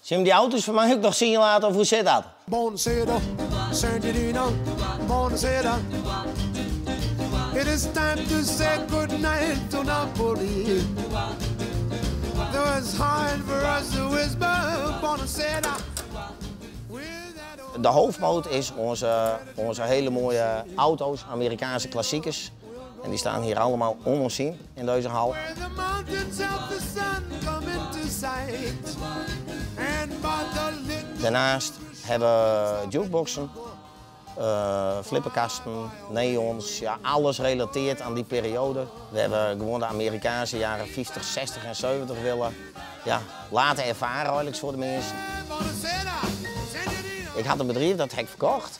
Sil 'm dy auto's foar my ek noch sien late of hoe sit dat? Buonasera, signorina, buonasera. It is time to say goodnight to Napoli. Though it's hard for us to whisper, buonasera. De hoofdmoot is onze, onze hele mooie auto's, Amerikaanse klassiekers. En die staan hier allemaal om ons zien in deze hal. Where the mountains of the sun come into sight. And by the little Daarnaast hebben we jukeboxen, flipperkasten, neons, ja, alles relateert aan die periode. We hebben gewoon de Amerikaanse jaren 50, 60 en 70 willen ja, laten ervaren eigenlijk voor de mensen. Buonasera, signorina. Ik had een bedrijf, dat heb ik verkocht.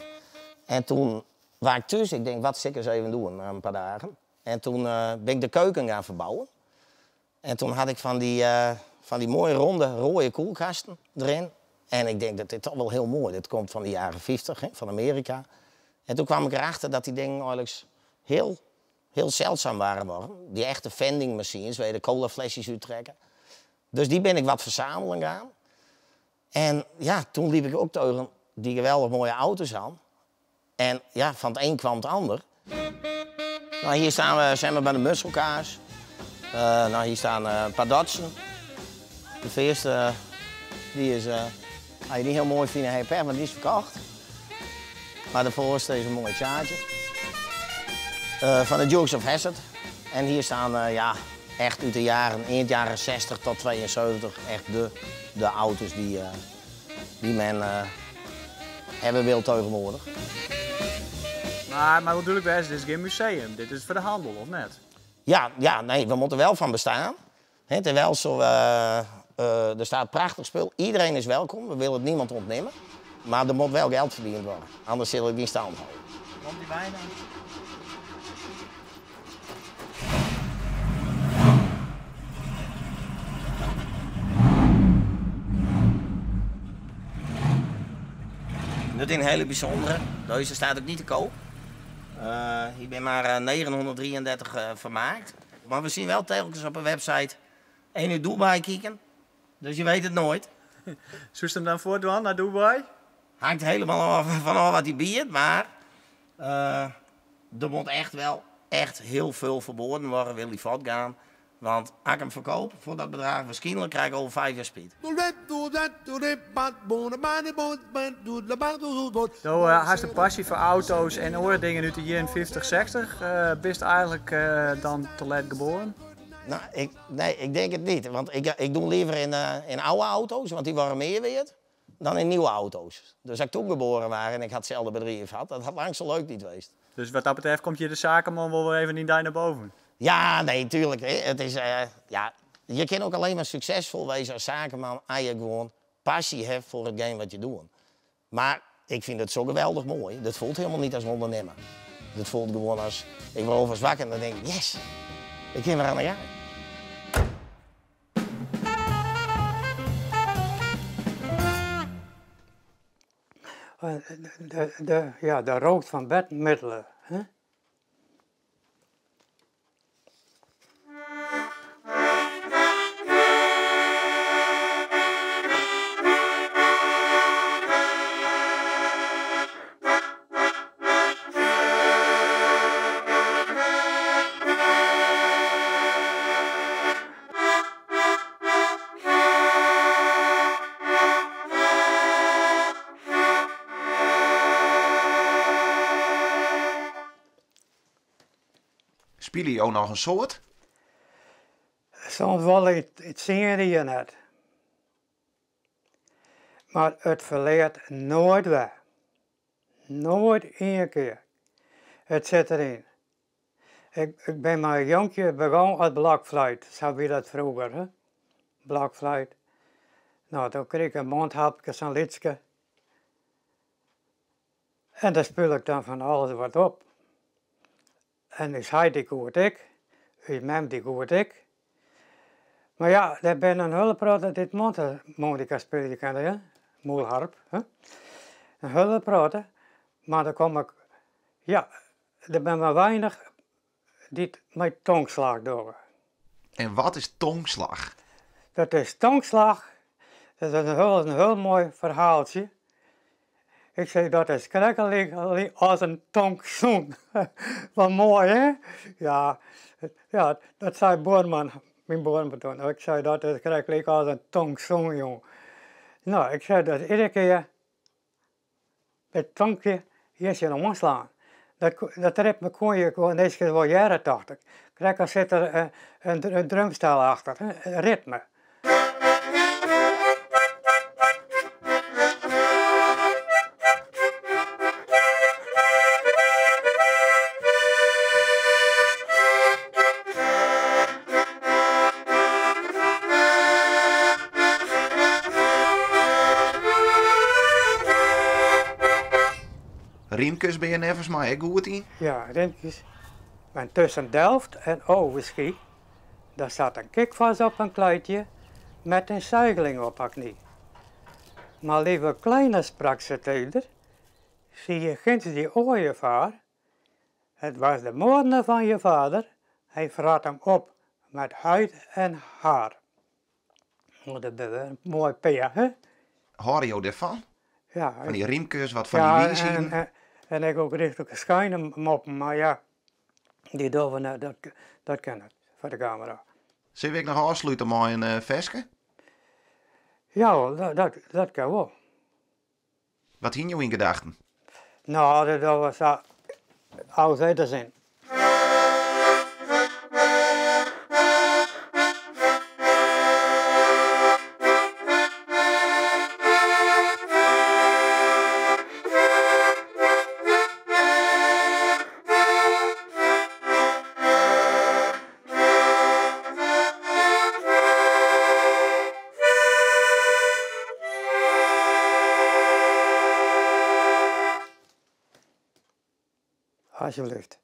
En toen was ik thuis, ik denk, wat zal ik eens even doen na een paar dagen. En toen ben ik de keuken gaan verbouwen. En toen had ik van die mooie ronde rode koelkasten erin. En ik denk, dat dit toch wel heel mooi. Dit komt van de jaren 50, hè, van Amerika. En toen kwam ik erachter dat die dingen eigenlijk heel, heel zeldzaam waren geworden. Die echte vending machines, waar je de colaflesjes uittrekken. Dus die ben ik wat verzamelen gaan. En ja, toen liep ik ook tegen die geweldig mooie auto's aan. En ja, van het een kwam het ander. Nou, hier staan we, zijn we bij de muscle cars. Nou, hier staan een paar Datsun. De eerste, die is, als je die heel mooi vindt, heb je pech, want die is verkocht. Maar de voorste is een mooie Charger. Van de Dukes of Hazzard. En hier staan ja, echt uit de jaren, eind jaren 60 tot 72, echt de auto's die men hebben wil tegenwoordig. Maar natuurlijk, dit is geen museum. Dit is voor de handel, of net? Ja, ja, nee, we moeten wel van bestaan. Hè, terwijl zo, er staat prachtig spul. Iedereen is welkom, we willen het niemand ontnemen. Maar er moet wel geld verdiend worden, anders zal ik niet stand houden. Komt die wijn aan? Dit is een hele bijzondere. Deze staat ook niet te koop. Hier ben maar 933 vermaakt. Maar we zien wel telkens op een website 1 uur Dubai kijken. Dus je weet het nooit. Zoest hem dan voortdoen naar Dubai? Hangt helemaal af van af wat hij biedt, maar er moet echt wel echt heel veel verboden worden, wil hij voortgaan. Want als ik hem verkoop voor dat bedrag, waarschijnlijk krijg ik over 5 jaar spijt. Zo, hij heeft een passie voor auto's en andere dingen uit de jaren 50, 60. Bist eigenlijk dan te laat geboren? Nou, ik, nee, ik denk het niet. Want ik doe liever in oude auto's, want die waren meer waard, dan in nieuwe auto's. Dus als ik toen geboren was en ik had hetzelfde bedrijf gehad, dat had lang zo leuk niet geweest. Dus wat dat betreft komt je de zakenman wel weer even niet daar naar boven? Ja, nee, tuurlijk. Hè. Het is, ja, je kan ook alleen maar succesvol wezen als zakenman als je gewoon passie hebt voor het game wat je doet. Maar ik vind het zo geweldig mooi. Dat voelt helemaal niet als ondernemer. Dat voelt gewoon als, ik word overigens wakker en dan denk ik, yes, ik kan weer aan de gang. De rook van bedmiddelen. Hè? Spelen je ook nog een soort? Soms wel het zien je net. Maar het verleert nooit weg. Nooit één keer. Het zit erin. Ik ben maar jonkje begonnen als blokfluit. Zo wie dat vroeger, hè? Blokfluit. Nou, toen kreeg ik een mondhapje, zo'n liedje. En daar speel ik dan van alles wat op. En ik zei die goed ik, ik mem die goed ik. Maar ja, daar ben een hulppraat dit mondharmonica spelen kan, hè? Moelharp. Hè? Een hulppraat, maar dan kom ik, ja, er ben maar weinig die met tongslag doen. En wat is tongslag? Dat is tongslag, Dat is in hiel, in hiel moai ferhaaltsje. Ik sei, dat is krekt lyk as in tongsoen. Wat moai, hè? Ja, ja, dat sei buorman, myn buorman toen. Ik sei, dat is krekt lyk as in tongsoen, jong. No, ik sei dat iedere kear it tonkje hjir tsjin oanslaan. Dat, dat ritme koe je gewoan deze kear wol hearre, tocht ik. Krekt as sit der in drumstel achter, in ritme. Rymkes bin je neffens my ek goed yn? Ja, rymkes. En tussen Delft en Overschie, daar zat een kikvors op een kluitje met een zuigeling op haar knie. Maar lieve kleine, sprak ze teder, zie je ginds die ooievaar? Het was de moordenaar van je vader, hij vrat hem op met huid en haar. Oh, dat is een mooi peer, hè? Hâlde jo dêrfan? Ja. Fan dy rymkes, wat fan dy wiisheden? En, en, en ik ook richting schuine moppen, maar ja, die dogge net, dat, dat kin net foar de kamera. Sille we ek noch ôfslute mei in eh, ferske? Ja, dat, dat, dat kin wol. Wat hiene jo yn gedachten? No, dat was sa Auf Wiedersehen. Alsjeblieft.